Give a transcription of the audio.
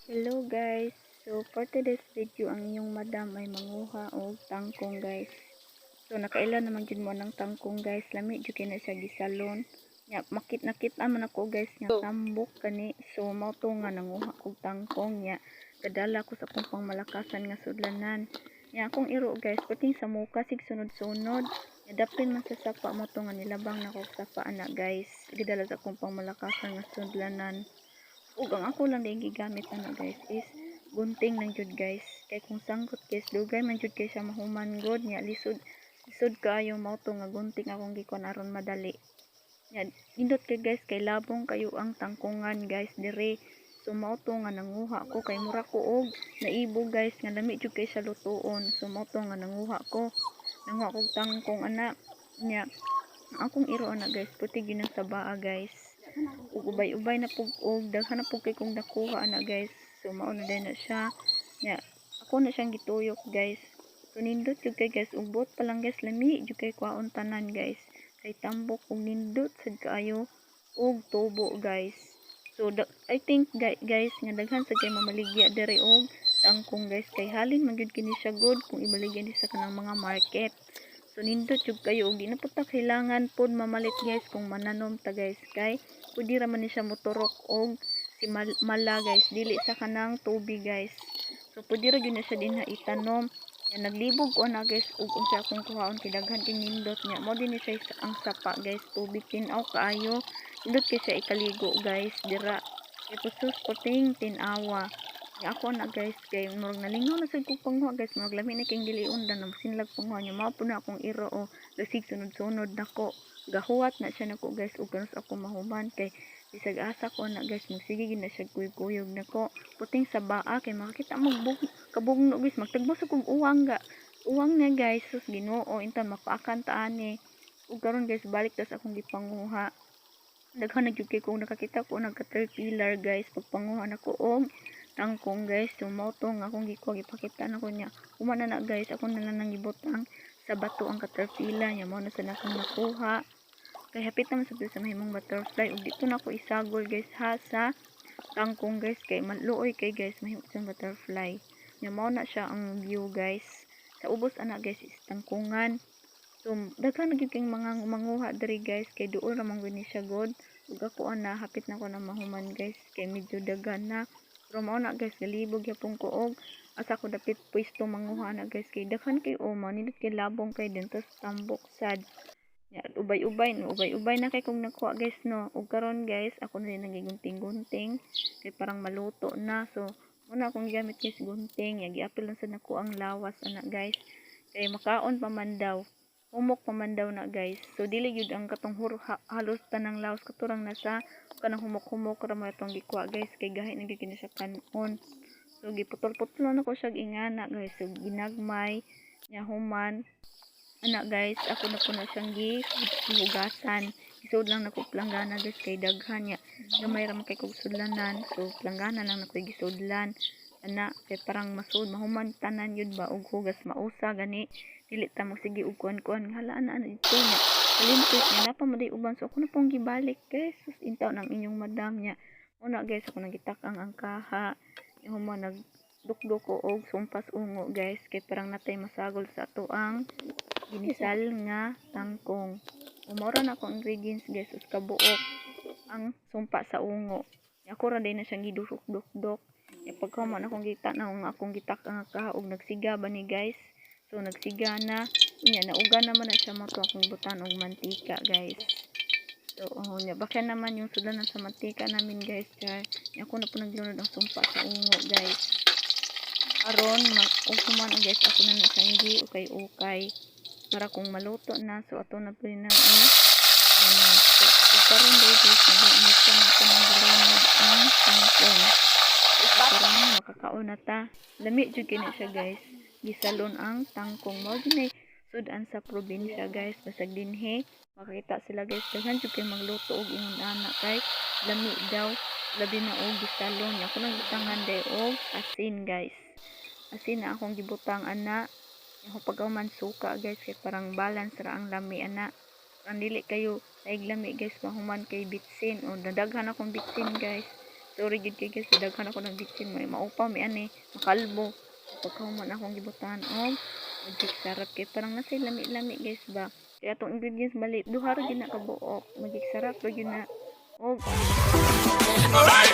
Hello guys! So for today's video, ang inyong madam ay manguha og tangkong, guys. So nakaila naman jud mo ng tangkong, guys. Lami jud kay na siya gisalon. Nya makit nakita man ako, guys, nga tambok kani. So mao to nga nanguha kog tangkong, nya kadala ko sa akong pangmalakasan nga sudlanan. Nya akong iro, guys, perting sa muka sig sunod-sunod. Nya dapin man sa sapa, mo to nga nilabang nako sa sapa ana, guys. Gidala sa akong pangmalakasan nga sudlanan. Ug ang ako lang din gigamit ana, guys, is gunting lang jud, guys. Kay kung sangkot, guys, dugay man jud kay siya mahuman gud, nya lisod lisod kaayo, mao to nga gunting akong gikuan aron madali. Nya nindot kay, guys, kay labong kayo ang tangkungan, guys, dire. So mao to nga nanguha ko kay mura ko og naibog, guys, nga lami jud kay siya lutuon. So mao to nga nanguha ko. Nanguha kog tangkong ana, nya ang akong iro ana, guys, puti gyud nang sabaa, guys, ug ubay-ubay na pug og daghan na pug kay kong nakuha ana, guys. So mao na din na siya, nya ako na siyang gituyok, guys. So nindot jud kay, guys, ubot pa lang, guys, lami jud kay kwaon tanan, guys, kay tambok ug nindot sad kaayo og tubo, guys. So I think, guys, nga daghan sad kay mamaligya diri og tangkong, guys, kay halin man gyud kini siya good kung ibaligya ni sa kanang mga market. So nindot jud kayo ug di na pud ta kailangan pod mamalit, guys, kung mananom ta, guys, kay pwede ra man ni siya moturok og si mala, guys, dili sa kanang tubig, guys. So pwede ra gyud na siya dinha itanom. Ya naglibog ko ana, guys, ug unsa akong kuhaon kay daghan kay nindot, nya mo din ni siya ang sapa, guys, tubig tin-aw kaayo, nindot kay siya ikaligo, guys, dira kay pusus puting tin-awa. Nya ako na, guys, kay murag nalingaw na sad kog panguha, guys, murag lami na kay dili undan na sinlag panguha nya mao pud na akong iro o lasig sunod-sunod nako, gahuwat na siya nako, guys, ug kanus ako mahuman kay bisag asa ko na, guys, magsige gyud na siya kuyog-kuyog nako, puting sa baa kay makakita mo kabugno, guys, magtagbo sa kog uwang ga uwang na, guys. Sus, Ginoo, intan mapaakan ta ani. Ug karon, guys, balik ta sa akong gipanguha. Daghan na gyud kay kung nakakita ko nag caterpillar, guys, pagpanguha nako og tangkong, guys. So mao to nga akong gikuha, gipakita nako niya human na na, guys, ako na lang nang gibutang sa bato ang caterpillar niya. Mao na sa akong nakuha kay hapit naman sa mahimong butterfly. Ug dito na ako isagol, guys, ha, sa tangkong, guys, kay maluoy kay, guys, mahimo siyang butterfly. Nya mao na siya ang view, guys. Sa ubos ana, guys, is tangkungan. So daghan na gyud kay mga manguha diri, guys, kay duol ra man gud ni siya god. Ug ako ana, hapit na ko na mahuman, guys, kay medyo daghan na. Pero mao na, guys, galibog gyapon ko og asa ko dapit pwesto manguha na, guys, kay daghan kay o manindot kay labong kay din tas tambok sad. Ya, ubay-ubay no, ubay-ubay na kay kung nakuha, guys, no. Ug karon, guys, ako na din nagigunting-gunting kay parang maluto na. So muna akong gigamit, guys, gunting. Ya giapil lang sa nako ang lawas ana, guys. Kay makaon pa man daw. Humok pa man daw na, guys. So dili gyud ang katong halos tanang lawas, katurang nasa kanang humok-humok ra mo atong gikuha, guys, kay gahi na gyud kini siya kanon. So giputol-putol na ko siya ingana, guys. So ginagmay nya human ana, guys, ako na po na siyang gihugasan. Isod lang nako planggana, guys, kay daghan nya gamay ra man kay kog sudlanan. So planggana lang nako gisudlan ana kay parang masud mahuman tanan yun ba og hugas mausa gani, dili ta magsige og kuan-kuan nga hala ana ana dito nya kalimpit nya napa mo day uban. So ako na pong gibalik, guys. Sus, intaw ng inyong madam nya una, guys, ako nang gitak-ang ang kaha. Human nag dukduk ko og sumpas ungo, guys, kay parang natay masagol sa ato ang ginisal nga tangkong. Umora na akong ingredients, guys, us kabuok ang sumpa sa ungo. Ako ra din na siyang gidusok-dukdok. Ya pagkahuman akong gita na nga akong gitak ang kaha og nagsiga ba ni, guys. So nagsiga na nya, nauga naman na siya, mo to akong butan og mantika, guys. So oh, nya baka naman yung sudlanan sa mantika namin, guys, kay ako na po naglunod ang sumpa sa ungo, guys. Aron ma guys, ako na nasanggi ukay-ukay para kung maluto na, so ato na po na eh ano. So karon day, guys, nag-init na ako ng gilunod ang tangkong para makakaon na ta. Lami jud kini siya, guys, gisalon ang tangkong. Mao gyud sudan sa probinsya, guys. Basag dinhi makakita sila, guys, daghan jud kay magluto og ingon ana kay lami daw, labi na og gisalon. Ako nang butangan day og asin, guys. Asin na akong gibutang ana. Ako pagkahuman, suka, guys, kay parang balance ra ang lami ana. Ang dili kayo laig lami, guys, mahuman kay bitsin o nadaghan akong bitsin, guys. Sorry gid kay guys, daghan ako ng bitsin, may maupa mi ani, makalbo. Pagkahuman, akong gibutangan og Magic Sarap kay parang nasa lami-lami, guys, ba. Kaya atong ingredients bali duha ra gyud na kabuok. Magic Sarap ra gyud na og Alright.